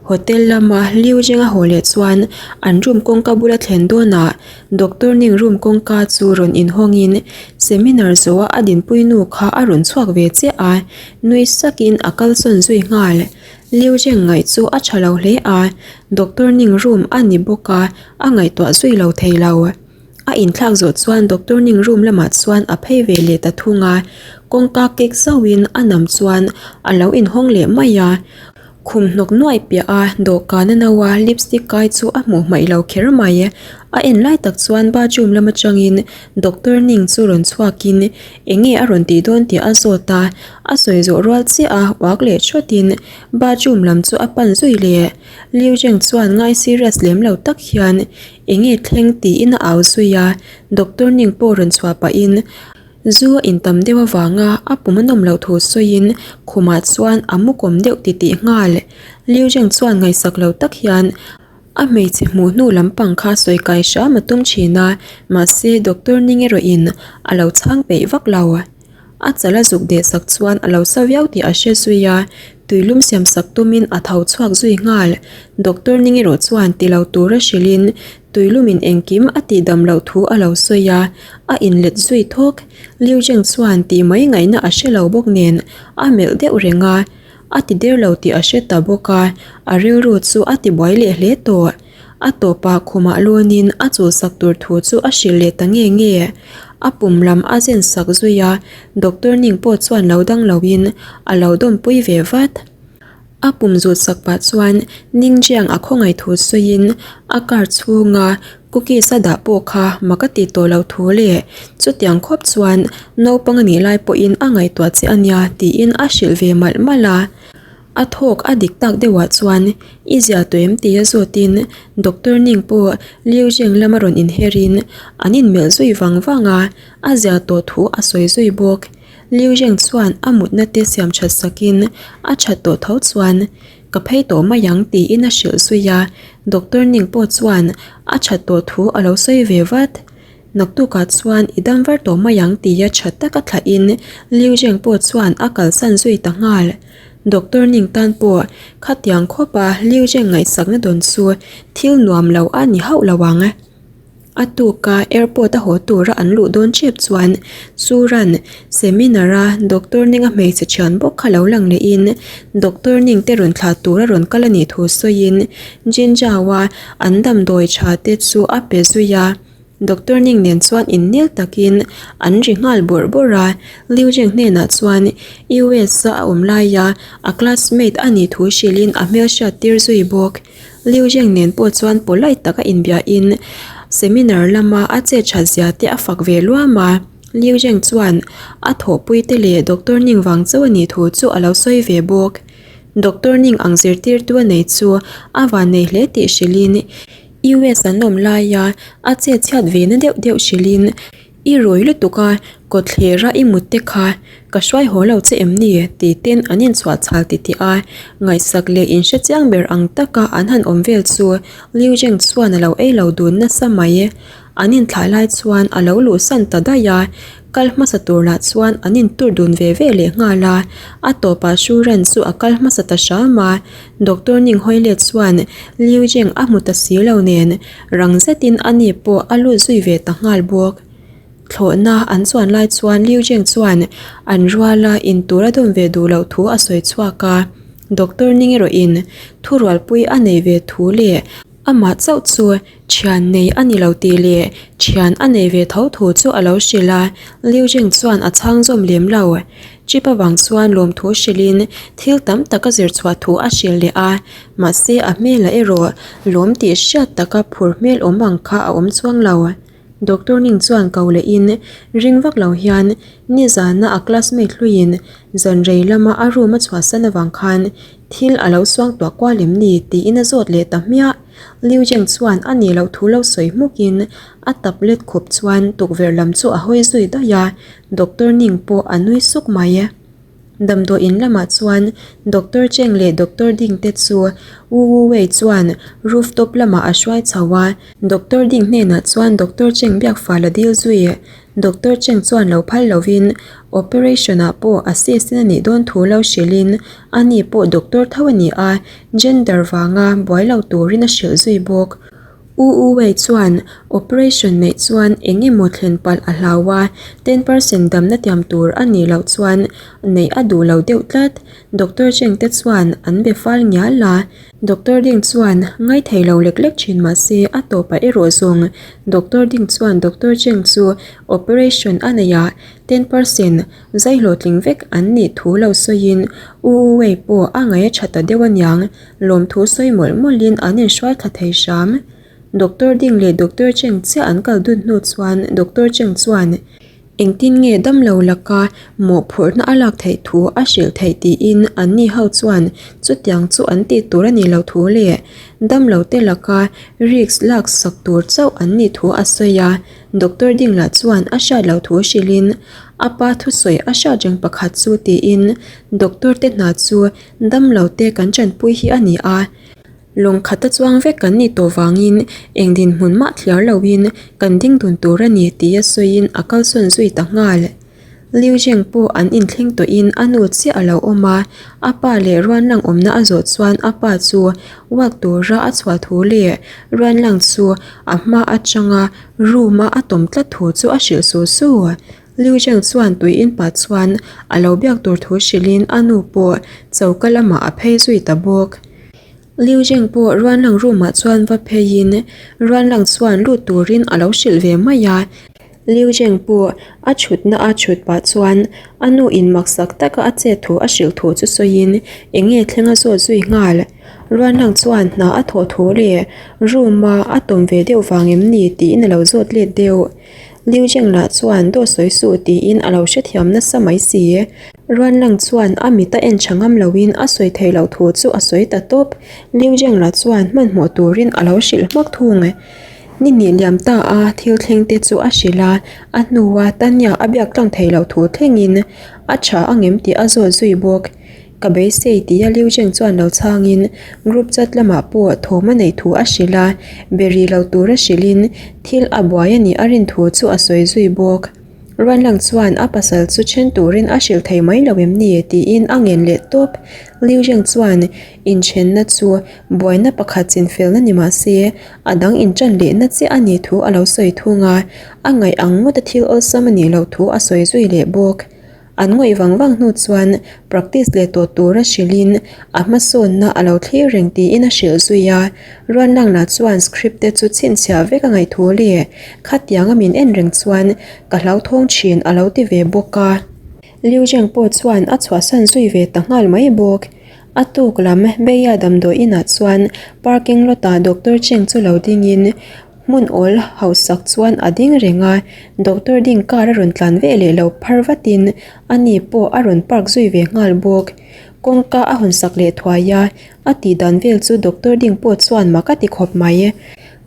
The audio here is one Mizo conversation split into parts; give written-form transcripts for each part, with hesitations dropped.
Hotel lama Liu Zhenga haw leh chuan an room kawngka bula thlen dawnah Doctor Ning room kawngka chu rawn inhawngin seminar zawha a dinpui nu kha a rawn chhuak ve chiah a, nui sakin a kalsawn zui nghal. Liu Zheng ngaih chu a tha lo hle a, Doctor Ning room a ni bawk a, a ngaihtuah zui lo thei lo. A inthlak zawh chuan Doctor Ning room lamah chuan a phei ve leh ta thung a, kawngka kek zauhin a nam chuan a lo inhawng leh mai a. Khum hnawk nuai piah a dawhkan a no a, lipstick kai chu a hmuh hmaih lo kher mai. A en lai tak chuan bathroom lam atangin Doctor Ning chu rawn chhuakin eng nge a rawn tih dawn tih a zawt a, a sawi zawh rual chiah a uak leh thawtin bathroom lam chu a pan zui leh. Liu Zheng chuan ngai serious lem lo tak hian Eng nge thleng tiin a au zui a, Doctor Ning pawh rawn chhuah pahin zu a intam deuh avanga a pum a nawm loh thu sawiin khumah chuan a mu kawm deuh titih nghal. Liu Zheng chuan ngaihsak lo tak hian a hmeichhe hmuh hnu lampang kha sawi kai hram a tum thin a, mahse Doctor Ning erawhin a lo chhang peih vak lo. A chal a zuk deh sak chuan a lo sa viau tih a hre zui a, tuilum siam sak tumin a tho chhuak zui nghal. Doctor Ning erawh chuan ti lo tura hrilhin tuilumin engkim a tih dam loh thu a lo sawi a, a inlet zui thawk. Liu Zheng chuan tih mai ngaihna a hre lo bawk nen a melh deuh reng a, a ti der lo tih a hre ta bawk a, a rilru chu a ti buai leh hle tawh. A tawpah khumah lawnin a chulsak tur thu chu a hrilh leh ta nge nge. A pum lam a zen sak zui a, Doctor Ning pawh chuan lo dang loin a lo dawmpui ve vat. A pum zut sak pah chuan Ning Jiang a khawngaih thu sawiin a car chhunga cookies a dah pawh kha mak a ti tawh lo thu leh chutiang khawp chuan naupang a nih lai pawhin a ngaihtuah che a nia tiin a hrilh ve malh malh a. A thawk a dik tak deuhah chuan i zia tawh em tia zawtin Doctor Ning pawh Liu Zheng lama rawn inherin an inmelh zui vang vang a, a zia tawh thu a sawi zui bawk. Liu Zheng chuan a mutna te siam that sakin a that tawh tho chuan ka phei tawh mai ang tiin a hrilh zui a, Doctor Ning pawh chuan a that tawh thu a lo sawi ve vat. Naktukah chuan i dam var tawh mai ang tia tha taka thlahin Liu Zheng pawh chuan a kalsan zui ta nghal. Doctor Ning tan pawh khatiang khawpa Liu Zheng ngaihsakna dawn chu thil nuam lo a ni hauh lo ang. A tuka airport a haw tura an luh dawn tep chuan Suran seminar-a Doctor Ning-a hmeichhe thian bawk kha lo lang lehin Doctor Ning te rawn thlah tura rawn kal a nih thu sawiin Jinjao-a an damdawi tha te chu a pe zui a. Doctor Ning nen chuan innel takin an ri nghal bawrh bawrh a, Liu Zheng hnenah chuan US a awm laia a classmate a nih thu hrilhin a hmelhriat tir zui bawk. Liu Zheng nen pawh chuan polite taka inbiahin seminar lama a chet that zia te a fak ve luam a, Liu Zheng chuan a thawhpui te leh Doctor Ning vang chauh a nih thu chu a lo sawi ve bawk. Doctor Ning ang zirtirtu a nei chu a vannei hle tih hrilhin US an awm laia a chet chhiat ve na deuh deuh hrilhin i rawi lutuk a, kawtthlera i mut te kha ka hruai haw lo che em ni? Tih ten an inchhuah chhal titih a, ngaihsak leh inhre chiang ber ang taka an han awm vel chu Liu Zheng chuan a lo ei lo dun nasa mai. An inthlah lai chuan a lo luhsan ta daih a, kal hmasa tur lah chuan an intur dun ve ve leh nghal a, a tawpah Shu Ran chu a kal hmasa ta hram a, Doctor Ning hawi let chuan Liu Zheng a hmu ta si lo nen rang zetin a ni pawh a lut zui ve ta nghal bawk. Thlawhna an chuan lai chuan Liu Zheng chuan an ruala intur a dawm ve duh loh thu a sawi chhuak a, Doctor Ning erawhin thurualpui a nei ve thu leh amah chauh chu Thian nei a ni lo tih leh thian a nei ve tho thu chu a lo hrilh a, Liu Jing chuan a chhang zawm lem lo. Chip avang chuan lawmthu hrilhin thil tam tak a zir chhuah thu a hrilh leh a, mahse a hmelah erawh lawm tih hriat taka phur hmel awm ang kha a awm chuang lo. Doctor Ning chuan ko lehin ring vak lo hian nizana a classmate hluiin zan rei lama a room a chhuahsan avang khan thil a lo suangtuah kual em ni tiin a zawt leh ta hmiah. Liu Zheng chuan a nih loh thu lo sawi hmukin a tap let khup chuan tukverh lam chu a hawi zui daih a, Doctor Ning pawh a nui suk mai. Damdawi in lamah chuan Doctor Cheng leh Doctor Ding te chu Wu Wu Wei chuan rooftop lamah a hruai chho a, Doctor Ding hnenah chuan Doctor Cheng biak fal a dil zui. Doctor Cheng chuan lo phal lovin operation ah pawh assistant a nih dawn thu lo hrilhin ani pawh doctor tho a ni a, gender vanga buai lo turin a hrilh zui bawk. U U Wei chuan operation neih chuan eng emaw thlen palh a hlau a, 10% damna tiam tur a nih loh chuan neih a duh lo deuh tlat. Doctor Cheng te chuan an be fal ngial a, Doctor Ding chuan ngaithei lo lek lek thin mah se a tawpah erawh zawng Doctor Ding chuan Doctor Cheng chu operation a neih ah 10% zai hlawhtling vek an nih thu lo sawiin U U Wei pawh a ngaih a tha ta deuh aniang. Lawmthu sawi mawlh mawlhin an inhruai thla thei hram. Doctor Ding leh Doctor Cheng chiah an kal dun hnu chuan Doctor Cheng chuan engtin nge damlo laka mawhphurhna a lak theih thu a hrilh theih tiin anni ho chuan chutiang chu an tih tur a nih loh thu leh damlo te laka risk lak sak tur chauh an nih thu a sawi a. Doctor Ding lah chuan a hriat loh thu hrilhin a pa thusawi a hriat reng pakhat chu tiin Doctor te hna chu Damlo te kan tanpui hi a ni a, lawng khata chuang vek kan nih tawh vangin eng dinhmun mah thliar loin kan ding dun tur a ni tia sawiin a kalsawn zui ta nghal. Liu Zheng pawh an inthleng tawhin a nu chiah a lo awm a, a pa leh Ruanlang awmna a zawh chuan a pa chu walk tura a chhuah thu leh Ruanlang chu a hma atanga room-a a tawm tlat thu chu a hrilh su su. Liu Zheng chuan tui in pah chuan a lo biak tur thu hrilhin a nu pawh choka lamah a phei zui ta bawk. Liu Zheng pawh Ruanlang room ah chuan va pheiin Ruanlang chuan lut turin a lo hrilh ve mai a. Liu Zheng pawh a thutna a thut pah chuan a nu in maksak taka a chet thu a hrilh thu chu sawiin eng nge thleng a zawt zui nghal. Ruanlang chuan hna a thawh thu leh room a a tawm ve deuh vang em ni tiin a lo zawt let deuh. Liu Zheng lah chuan dawt sawi suh tiin a lo hrethiam nasa mai si. Ruanlang chuan a mit a en tha ngam loin a sawi theih loh thu chu a sawi ta tawp. Liu Zheng lah chuan hmanhmawh turin a lo hrilh hmak thung. Ni hnih liam ta a thil thleng te chu a hrilh a, a hnua Tanya a biak tlang theih loh thu thlengin a tha angem tih a zawt zui bawk. Ka beisei tia Liu Zheng chuan lo chhangin group chat lamah pawh thawm a neih thu a hrilh a, be ri lo tura hrilhin thil a buai a nih a rin thu chu a sawi zui bawk. Ruanlang chuan a pasal chu then turin a hrilh thei mai lo em ni tiin a ngen leh tawp. Liu Zheng chuan inthenna chu buaina pakhat chinfelna ni mah se a dang intan lehna chiah a nih thu a lo sawi thung a, a ngaih ang ngawta thil awlsam a nih loh thu a sawi zui leh bawk. An ngawih vang vang hnu chuan practice leh tawh tura hrilhin a hmasawnna a lo thlir reng tiin a hrilh zui a. Ruanlang lah chuan script te chu chhinchhiah vek a ngaih thu leh khatianga min en reng chuan ka hlauthawng thin a lo ti ve bawk a. Liu Zheng pawh chuan a chhuahsan zui ve ta nghal mai bawk. A tuk lam Beia damdawi inah chuan parking lot ah Doctor Cheng chu lo dingin Hmun awl hausak chuan a ding reng a, doctor ding car a rawn tlan ve leh lo phar vatin ani pawh a rawn park zui ve nghal bawk. Kawngka a hawn sak leh thuai a, a tih dan vel chu doctor ding pawh chuan mak a ti khawp mai.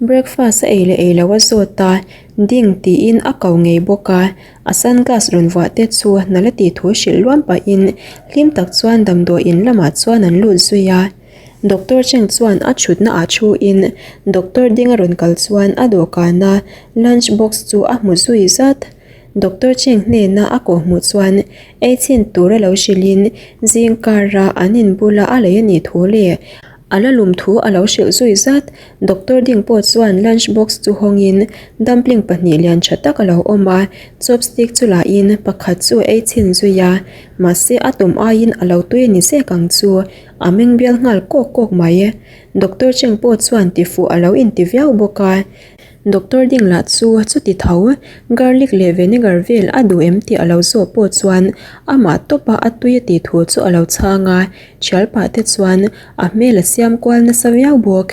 Breakfast a ei leh ei lo a zawt a, ding tiin a ko ngei bawk a, a sunglass rawn vuah te chu nala tih thu hrilh luam pahin hlim tak chuan damdawi in lamah chuan an lut zui a. Doctor Cheng chuan a thutna ah thu in doctor ding a rawn kal chuan a dawhkan a lunch box chu a hmu zui zat. Doctor Cheng hnena a kawh hmuh chuan ei chhin tur a lo hrilh in zing kar a an in bula a lei a nih thu leh a la lum thu a lo hrilh zui zat. Doctor ding pawh chuan lunch box chu hawng in dumpling pahnih lian tha tak a lo awm a, chopstick chu lah in pakhat chu a ei chhin zui a, mahse a tum aiin a lo tui a ni zek ang chu. A meng bial nghal kawk kawk mai. Doctor Cheng pawh chuan tifuh a lo inti viau bawk a. Doctor ding lah chu chuti tho, garlic leh vinegar vel a duh em tih a lo zawh pawh chuan amah tawpa a tui a tih thu chu a lo chhang a, thial pah te chuan a hmel a siam kual nasa viau bawk.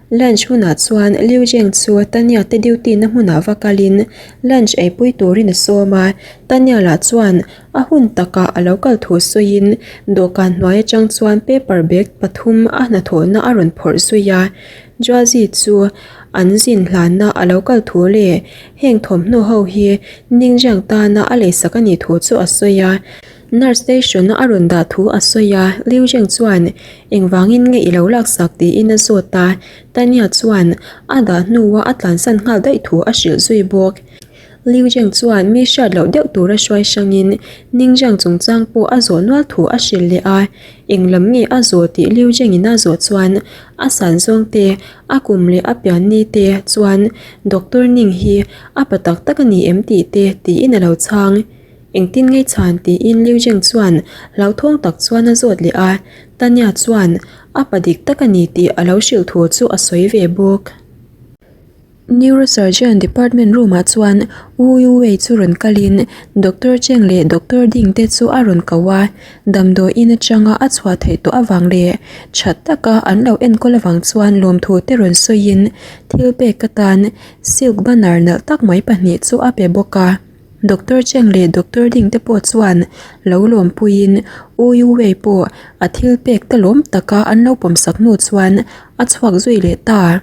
Lunch hunah chuan Liu Zheng chu Tanya te duty na hmunah va kalin lunch eipui turin a sawm a, Tanya lah chuan a hun takah a lo kal thu sawiin dawhkan hnuai atang chuan paper bag pathum a hnathawhna a rawn phawrh zui a, Juazi chu an zin hlanna a lo kal thu leh heng thawmhnaw ho hi Ningjiang tana a leisak a nih thu chu a sawi a. Nurse station a a rawn dah thu a sawi a, Liu Zheng chuan engvangin nge i lo laksak tiin a zawt a, Tanya chuan a dah hnua a tlansan nghal daih thu a hrilh zui bawk. Liu Zheng chuan mi hriat loh deuh tura hruai hrangin Ning Zhang chungchang pawh a zawh nual thu a hrilh leh a. Eng lam nge a zawh tih Liu Zheng-in a zawh chuan a san zawng te, a kum leh a pian ni te chuan Doctor Ning hi a pa tak tak a ni em tih te tiin a lo chhang. Engtin ngei chhan tiin Liu Zheng chuan hlauthawng tak chuan a zawt leh a, Tanya chuan a pa dik tak a ni tih a lo hrilh thu chu a sawi ve bawk. Neurosurgeon department room ah chuan Wu Yuwei chu rawn kalin Doctor Cheng leh Doctor Ding te chu a rawn ko a, damdawiin atanga a chhuah theih tawh avang leh that taka an lo enkawl avang chuan lawmthu te rawn sawiin thil pek atan silk banner nalh tak mai pahnih chu a pe bawk a. Doctor Cheng leh Doctor Ding te pawh chuan lo lawmpuiin Wu Yuwei pawh a thil pek te lawm taka an lo pawmsak hnu chuan a chhuak zui leh ta.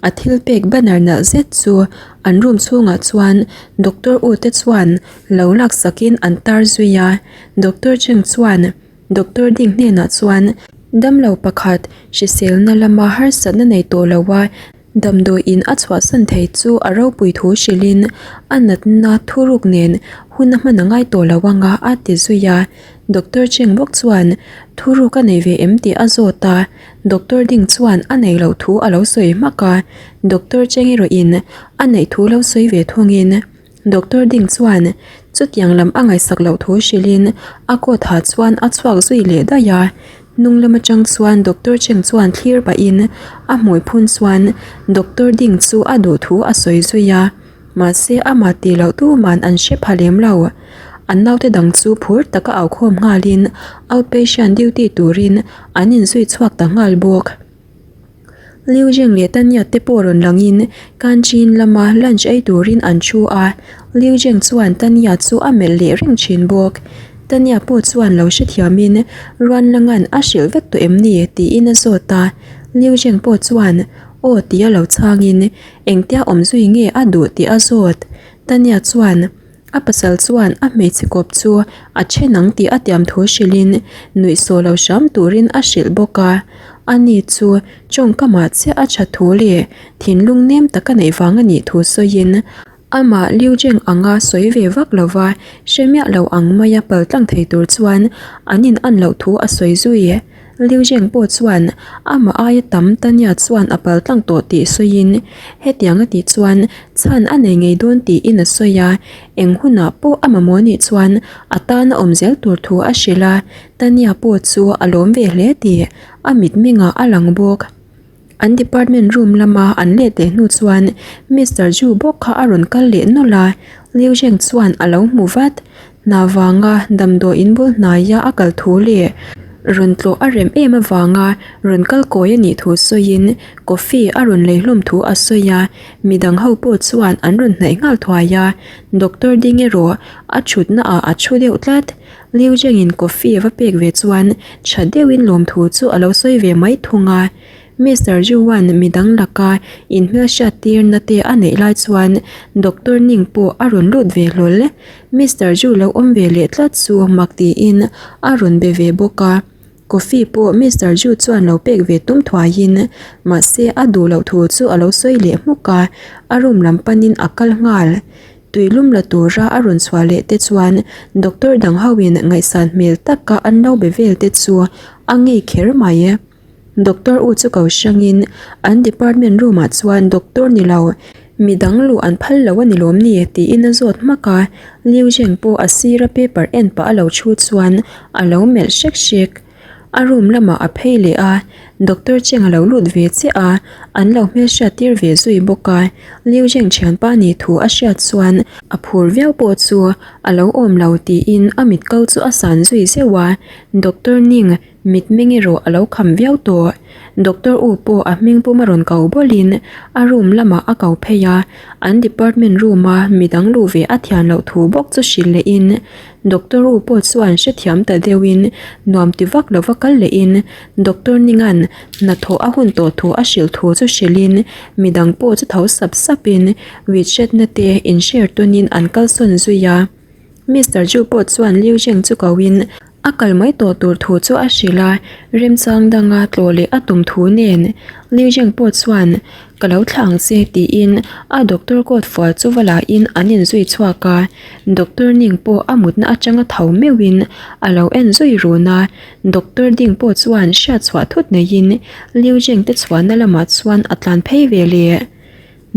A thil pek banner nalh zet chu an room chhungah chuan doctor u te chuan lo laksakin an tar zui a, doctor Cheng chuan doctor ding hnenah chuan damlo pakhat hriselna lama harsatna nei tawh lo a damdawiin a chhuahsan thei chu a ropui thu hrilhin a natna thuruk nen hun a hman a ngai tawh lo anga a ti zui a, doctor Cheng bawk chuan thuruk a nei ve em tih a zawt a. Doctor ding chuan a nei loh thu a lo sawi hmak a, Doctor Cheng erawhin a neih thu lo sawi ve thungin Doctor ding chuan chutiang lam a ngaihsak loh thu hrilhin a coat ha chuan a chhuak zui leh daih a, hnung lam atang chuan Doctor Cheng chuan thlir pahin a hmui phun chuan Doctor ding chu a duh thu a sawi zui a. Mahse amah tih loh tuman an hre pha lem lo. An naute dang chu phur taka au khawm nghalin outpatient duty turin an inzui chhuak ta nghal bawk. Liu Zheng leh Tanya te pawh rawn langin canteen lama lunch ei turin an thu a, Liu Zheng chuan Tanya chu a melh leh reng thin bawk. Tanya pawh chuan lo hrethiamin Ruanlanga'n a hrilh vek tawh em ni tiin a zawt a, Liu Zheng pawh chuan aw tia lo chhangin Engtia awm zui nge a duh tih a zawt. Tanya chuan a pasal chuan a hmeichhe kawp chu a then ang tih a tiam thu hrilhin nuihsawh lo hram turin a hrilh bawk a. Ani chu tawngkamah chiah a tha thu leh thinlung nem taka neih vang a nih thu sawiin amah Liu Zheng anga sawi ve vak lova hre miah lo ang maia paltlang thei tur chuan an in an loh thu a sawi zui. Liu Zheng pawh chuan amah aia tam Tanya chuan a pal tlang tawh tih sawiin, hetiang a tih chuan chhan a nei ngei dawn tiin a sawi a, eng hunah pawh a mamawh nih chuan a tan a awm zel tur thu a hrilh a, Tanya pawh chu a lawm ve hle tih a mitmengah a lang bawk. An department room lama an let leh hnu chuan Mister Zhu bawk kha a rawn kal leh nawlh a, Liu Zheng chuan a lo hmu vat. Hna vanga damdawiin bul hnaia a kal thu leh rawn tlawh a rem em avanga rawn kal kawi a nih thu sawiin coffee a rawn lei hlawm thu a sawi a, midang ho pawh chuan an rawn hnaih nghal thuai a, Doctor ding erawh a thutna ah a thu deuh tlat. Liu Zhengin coffee a va pek ve chuan tha deuhin lawmthu chu a lo sawi ve mai thung a. Mister Juan midang laka inhmelhriat tirna te a neih lai chuan Doctor Ning pawh a rawn lut ve hlawl. Mister Ju lo awm ve leh tlat chu mak tiin a rawn be ve bawk a. Coffee pawh Mister Ju chuan lo pek ve tum thuaiin mahse a duh loh thu chu a lo sawi leh hmuk a, a room lam panin a kal nghal. Tuilum la tura a rawn chhuah leh te chuan Doctor dang hoin ngaihsan hmel taka an lo be vel te chu a ngei kher mai. Doctor u chu ko hrangin an department room ah chuan doctor ni lo midang luh an phal lo a ni lawm ni tiin a zawt hmak a, Liu Zheng pawh a sira paper en pah a lo thu chuan a lo melh hrek hrek. A room lamah a phei leh a, doctor Cheng a lo lut ve chiah a, an lo hmelhriat tir ve zui bawk a, Liu Zheng thianpa ni thu a hriat chuan a phur viau pawh chu a lo awm lo tiin a mit ko chu a san zui zeuh a, doctor Ning Mitmeng erawh a lo kham viau tawh. Doctor U pawh a hming pum a rawn ko bawlhin a room lamah a ko phei a, an department room a midang luh ve a thian loh thu bawk chu hrilh lehin Doctor U pawh chuan hrethiam ta deuhin nuam ti vak lova kal lehin Doctor Ninga'n hnathawh a hun tawh thu a hrilh thu chu hrilhin midang pawh chu tho sap sapin WeChat-na te in share tawnin an kalsawn zui a. Mister Ju pawh chuan Liu Zheng chu koin. A kal mai tawh tur thu chu a hrilh a, remchang danga tlawh leh a tum thu nen Liu Zheng pawh chuan Ka lo thlah ang che tiin a doctor coat fual chu va lahin an inzui chhuak a, doctor Ning pawh a mutna atanga tho meuhin a lo en zui run a, doctor Ding pawh chuan hriat chhuah thut neiin Liu Zheng te chhuahna lamah chuan a tlan phei ve leh.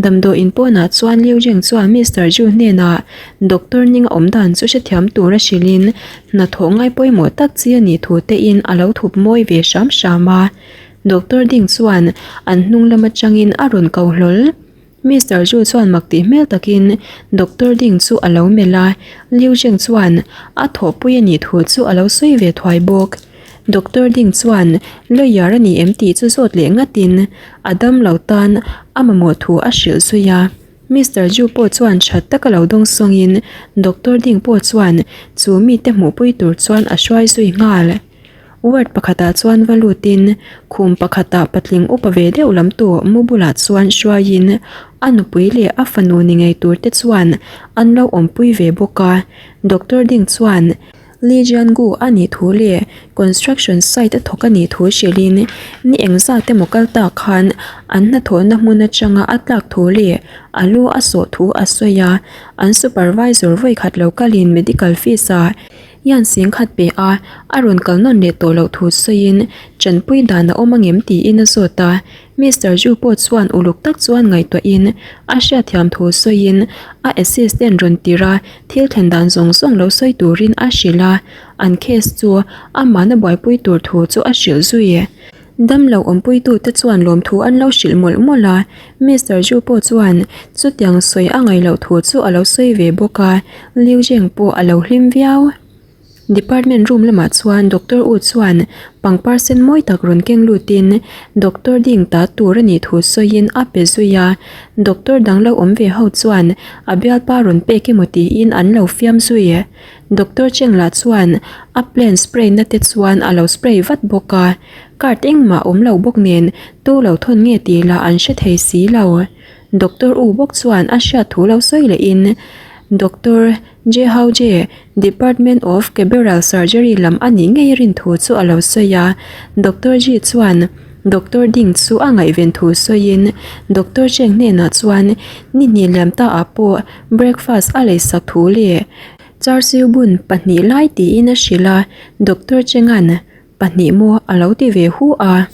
Damdawiin pawnah chuan Liu Zheng chuan Mister Zhu hnenah doctor Ning a awm dan chu hrethiam tura hrilhin hnathawh ngai pawimawh tak chi a nih thu tein a lo thup mawi ve hram hram a. Doctor Ding chuan an hnung lam atangin a rawn ko hlawl. Mister Zhu chuan mak tih hmel takin Doctor Ding chu a lo melh a, Liu Zheng chuan a thawhpui a nih thu chu a lo sawi ve thuai bawk. Doctor Ding chuan lawyer a ni em tih chu zawt leh ngatin a dam lo tan a mamawh thu a hrilh zui a. Mister Ju pawh chuan that taka lo dawng sawngin Doctor Ding pawh chuan chu mite hmuhpui tur chuan a hruai zui nghal. Ward pakhatah chuan va lutin khum pakhatah patling upa ve deuh lam tu mu bulah chuan hruaiin a nupui leh a fanu ni ngei tur te chuan an lo awmpui ve bawk a. Doctor Ding chuan Lee Jian-gu a nih thu leh construction site a thawk a nih thu hrilhin ni engzat emaw kal ta khan an hnathawhna hmun atanga a tlak thu leh a lu a sawh thu a sawi a, an supervisor vawikhat lo kalin medical fees ah hian singkhat pe a, a rawn kal nawn leh tawh loh thu sawiin tanpui dan a awm angem tiin a zawt a. Mister Zhu pawh chuan uluk tak chuan ngaihtuahin a hriatthiam thu sawiin a assistant rawn tir a, thil thlen dan zawng zawng lo sawi turin a hrilh a, an case chu amahna buaipui tur thu chu a hrilh zui. Damlo awmpuitute chuan lawmthu an lo hrilh mawlh mawlh a, Mister Zhu pawh chuan chutiang sawi a ngaih loh thu chu a lo sawi ve bawk a, Liu Zheng pawh a lo hlim viau. Department room lamah chuan Doctor U chuan pangpar sen mawi tak rawn keng lutin Doctor ding ta tur a nih thu sawiin a pe zui a, Doctor dang lo awm ve ho chuan a bialpa rawn pek emaw tiin an lo fiam zui. Doctor Cheng lah chuan a plan spray na te chuan a lo spray vat bawk a, card engmah awm lo bawk nen tu lo thawn nge tih lah an hre thei si lo. Doctor U bawk chuan a hriat thu lo sawi lehin Doctor Jehauge, Department of Cerebral Surgery lam a nih ngei rin thu chu a lo sawi a. Doctor Ji chuan Doctor Ding chu a ngaihven thu sawiin Doctor Cheng hnenah chuan ni hnih liam ta ah pawh breakfast a leisak thu leh char siu bun pahnih lai tiin a hrilh a, Doctor Chenga'n pahnih maw a lo ti ve hu a.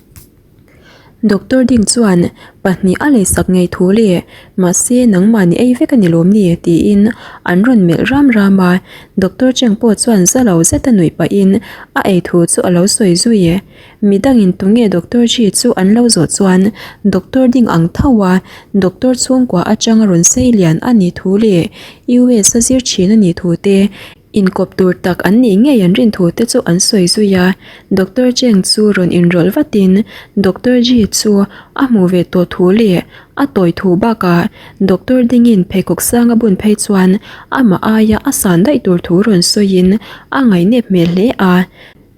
Doctor Ding chuan pahnih a leisak ngei thu le, mahse nangmah ni ei vek a ni lawm ni? tiin an rawn melh ram ram a. Doctor Cheng pawh chuan za lo zeta nuih pahin a ei thu chu a lo sawi zui e. Midangin tunge Doctor Ji chu an lo zawh chuan Doctor Ding ang tho a, Doctor chhungkua atanga rawn sei lian a nih thu leh US a zir thin a nih thu te Inkawp tur tak an nih ngei an rin thu te chu an sawi zui a, Doctor Cheng chu rawn inrawlh vatin Doctor Ji chu a hmuh ve tawh thu leh a tawi thu bakah Doctor dingin pheikhawk sang a bun phei chuan amah aia a san daih tur thu rawn sawiin a ngaihnep hmel hle a.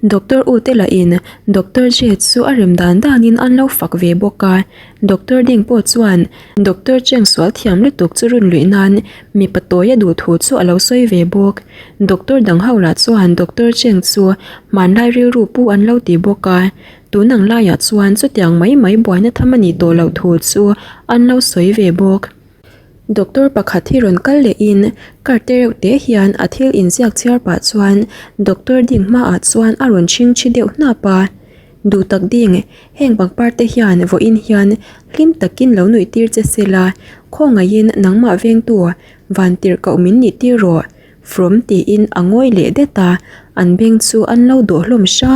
Doctor U te lahin Doctor J chu a rem dan danin an lo fak ve bawk a, Doctor Ding pawh chuan Doctor Cheng sual thiam lutuk chu run luih nan mipa tawi a duh thu chu a lo sawi ve bawk. Doctor dang ho lah chuan Doctor Cheng chu hmanlai rilru pu an lo ti bawk a, tun ang laiah chuan chutiang mai mai buaina tham a nih tawh loh thu chu an lo sawi ve bawk. Doctor pakhat hi rawn kal lehin card te reuh te hian a thil inziak chhiar pah chuan doctor ding hmaah chuan a rawn chhing thi deuh hnap a. Duh tak ding, heng pangpar te hian vawiin hian hlim takin lo nuih tir che se la, khawngaihin nangmah vengtu van tirh koh min nih tir rawh, from tiin a ngawi leh det a, an beng chu an lo dawh hlawm hra.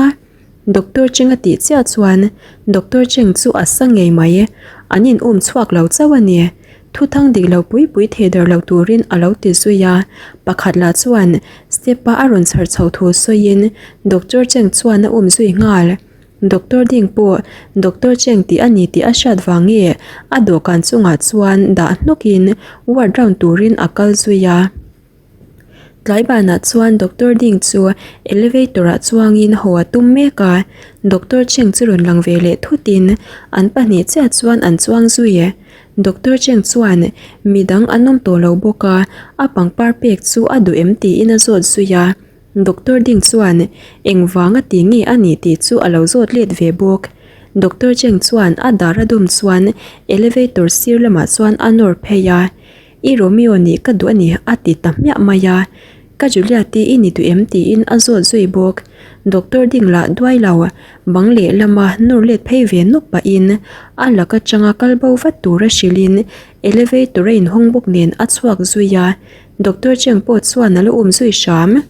Doctor Cheng a tih chiah chuan Doctor Cheng chu a sa ngei mai, an in um chhuak lo chauh a ni. Thuthang dik lo pui pui thei der lo turin a lo ti zui a, pakhat lah chuan step a a rawn chhar chho thu sawiin Doctor Cheng chuan a um zui nghal. Doctor ding pawh Doctor Cheng tih a ni tih a hriat vang nge a dawhkan chungah chuan dah hnawkin ward round turin a kal zui a. Tlai banah chuan Doctor Ding chu elevator ah chuangin haw a tum mek a, Doctor Cheng chu rawn lang ve leh thutin an pahnih chiah chuan an chuang zui e. Doctor Cheng chuan midang an awm tawh lo bawk a, a pangpar pek chu a duh em tiin a zawt zui a. Doctor ding chuan engvanga ti nge a nih tih chu a lo zawt let ve bawk. Doctor Cheng chuan a dar a dawm chuan elevator sir lamah chuan a nawr phei a, I Romeo nih ka duh a ni a ti ta hmiah mai a. Ka Juliet-i i ni duh em tiin a zawt zui bawk. Doctor ding lah duai lo, bang lehlama nawr let phei ve nawk pahin a lak atanga kal bo vat tura hrilhin elevator a inhawng bawk nen a chhuak zui a. Doctor Cheng pawh chuan a lo um zui hram.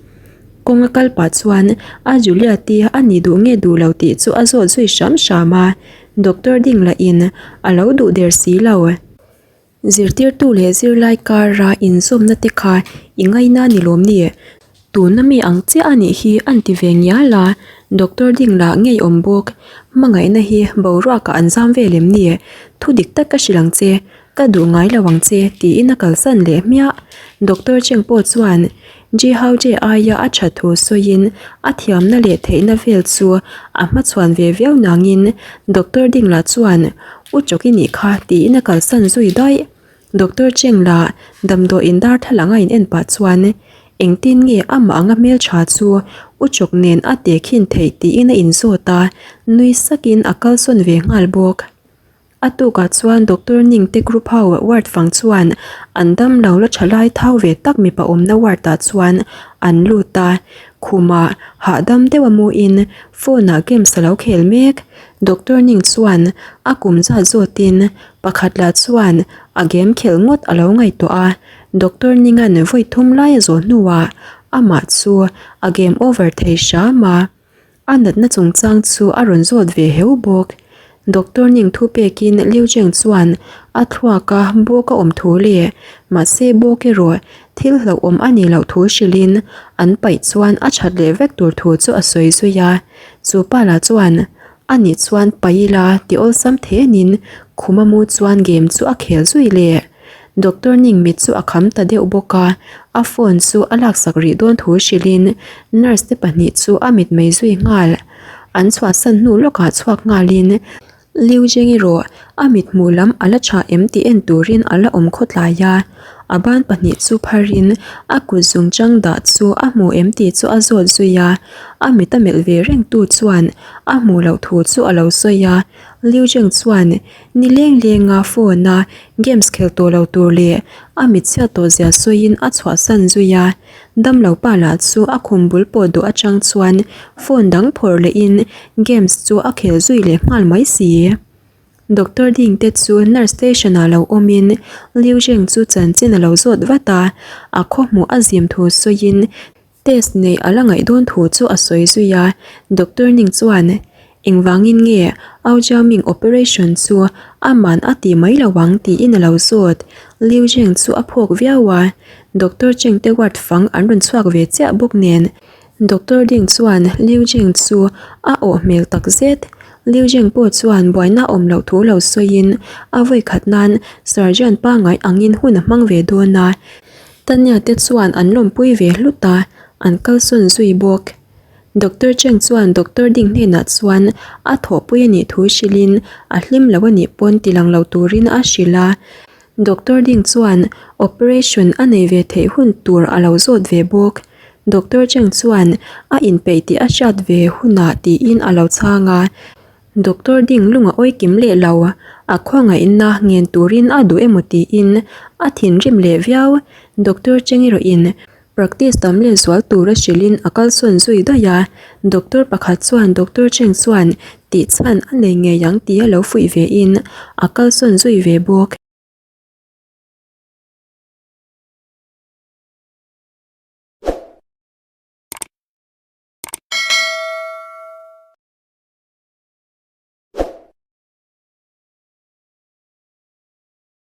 Kawng a kal pah chuan a Juliet-i a ni duh nge duh lo tih chu a zawt zui hram hram a, Doctor ding lahin a lo duh der si lo. Zirtirtu leh zirlai kara inzawmna te kha i ngaina ni lawm ni? Tuna mi ang chiah a nih hi an ti ve ngial a, Doctor ding lah ngei awm bawk. Hmangaihna hi boruakah an zam vel em ni? Thu dik tak ka hrilh ang che, ka duh ngai lo ang che tiin a kalsan leh hmiah. Doctor Cheng pawh chuan Ji Hao Jie aia a that thu sawiin a thiamna leh theihna vel chu a hmachhuan ve viau nangin Doctor Ding lah chuan U Chawk i nih kha tiin a kalsan zui daih. Doctor Cheng lah damdawiin darthlalang a in en pah chuan engtin nge amah anga hmeltha chu U Chawk nen a tehkhin theih tiin a inzawt a, nui sakin a kalsawn ve nghal bawk. A tukah chuan Doctor Ning te group ho ward fang chuan an damlo la tha lai thau ve tak mipa awmna ward ah chuan an lut a, khumah hahdam deuh a muin phone ah games a lo khel mek. Doctor Ning chuan a kum zat zawtin pakhat lah chuan a game khelh ngawt a lo ngaihtuah a, Doctor Ning-a'n vawi thum lai a zawh hnuah amah chu a game over thei hram a. A natna chungchang chu a rawn zawt ve heu bawk. Doctor Ning thu pekin Liu Cheng chuan a thluak a bawk a awm thu leh mahse bawk erawh thil hlauhawm a nih loh thu hrilhin an paih chuan a that leh vek tur thu chu a sawi zui a. Chu pa lah chuan a nih chuan paih ila ti awlsam thenin khum a mu chuan game chu a khel zui leh. Doctor Ning mit chu a kham ta deuh bawk a, a phone chu a laksak rih dawn thu hrilhin nurse te pahnih chu a mit mai zui nghal. An chhuahsan hnu lawkah chhuak nghalin Liu Jing erawh a mit hmuh lam a la tha em tih en turin a la awm khawtlai a, a ban pahnih chu pharin a kut zungchang dah chu a hmu em tih chu a zawt zui a, a mit a melh ve reng tu chuan a hmuh loh thu chu a lo sawi a, Liu Jing chuan Ni leng lenga phone a games khel tawh lo tur leh a mit chhiat tawh zia sawiin a chhuahsan zui a, damlo pa lah chu a khum bul pawh duh atang chuan phone dang phawrh lehin games chu a khel zui leh nghal mai si. Doctor ding te chu nurse station ah lo awmin Liu Zheng chu chanchin a lo zawt vat a, a khawhmuh a zim thu sawiin Test neih a la ngaih dawn thu chu a sawi zui a, Doctor Ning chuan, Engvangin nge Au Jiaming operation chu aman a ti mai lo ang tiin a lo zawt. Liu Zheng chu a phawk viau a, Doctor Cheng te ward fang an rawn chhuak ve chiah bawk nen. Doctor Ding chuan Liu Zheng chu a awh hmel tak zet. Liu Zheng pawh chuan buaina awm loh thu lo sawiin a vawikhat nan surgeon pangngai angin hun a hmang ve dawn a. Tanya te chuan an lawmpui ve hlut a, an kalsawn zui bawk. Doctor Cheng chuan Doctor Ding hnenah chuan a thawhpui a nih thu hrilhin a hlim lo a nih pawn ti lang lo turin a hrilh a. Doctor Ding chuan operation a nei ve theih hun tur a lo zawt ve bawk. Doctor Cheng chuan a inpeih tih a hriat ve hunah tiin a lo chhang a. Doctor ding lung a awi kim leh lo, a khawngaihna ngen turin a duh emaw tiin a thinrim leh viau. Doctor Cheng erawhin practice tam leh zual tura hrilhin a kalsawn zui daih a, doctor pakhat chuan Doctor Cheng chuan tih chhan a nei ngei ang tia lo fuih vein a kalsawn zui ve bawk.